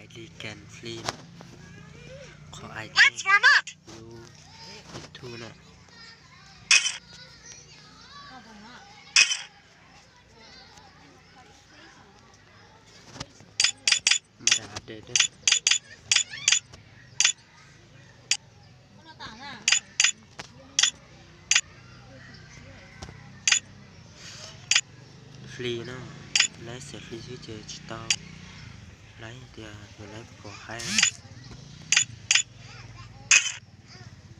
ຟຣີແກນຟຣີ ຂໍອ້າຍແຈ້ງຢູ່ຢູທູບເນາະ. ບໍ່ໄດ້ອັບເດດເດີ. ຟຣີເນາະ ໄລຟ໌ເສຍຟຣີຊື່ເຈ ຊິຕໍ່ໄລຟ໌ເດຍວ ຢູ່ໄລຟ໌ໂປຣໄຟລ໌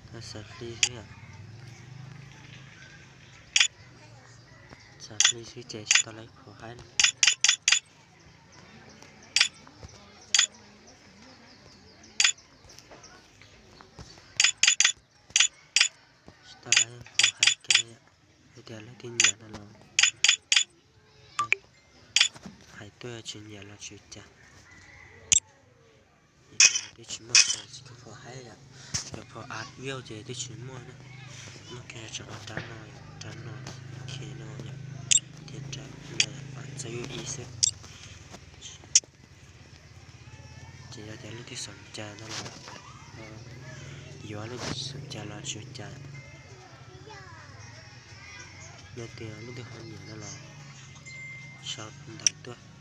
ຖ້າເສຍຟຣີຊື່ ເສຍຟຣີຊື່ເຈ ຊິຕໍ່ໄລຟ໌ໂປຣໄຟລ໌. ສະຕາໄລ ຂໍໃຫ້ແກ່ ໃຫ້ແກ່ລູກທີ່ເໜືອນະລອງ ໃຫ້ຕົວຈິນເໜືອນະຈຸຈາ ໃຫ້ຕົວຈິນໝົດ ຂໍໃຫ້ລະ ແລ້ວພໍອາດວຽວເຈ ຕົວຈິນໝົດນະ ມັນແກ່ຈະອາດຕານອຍ ຕານອຍ ເຄນອຍ ເທນຈະ ອາດຈະຢູ່ອີເຊັກ ຈະຢາກຈະເລື່ອງທີ່ສົນໃຈນັ້ນລະ ເອີ ຢູ່ວ່າເລື່ອງທີ່ສົນໃຈລະສົນໃຈ ແມ່ນແຕ່ເລື່ອງທີ່ເຮົາເໜືອນັ້ນລະ ຊອບໄດ້ຕົວະ.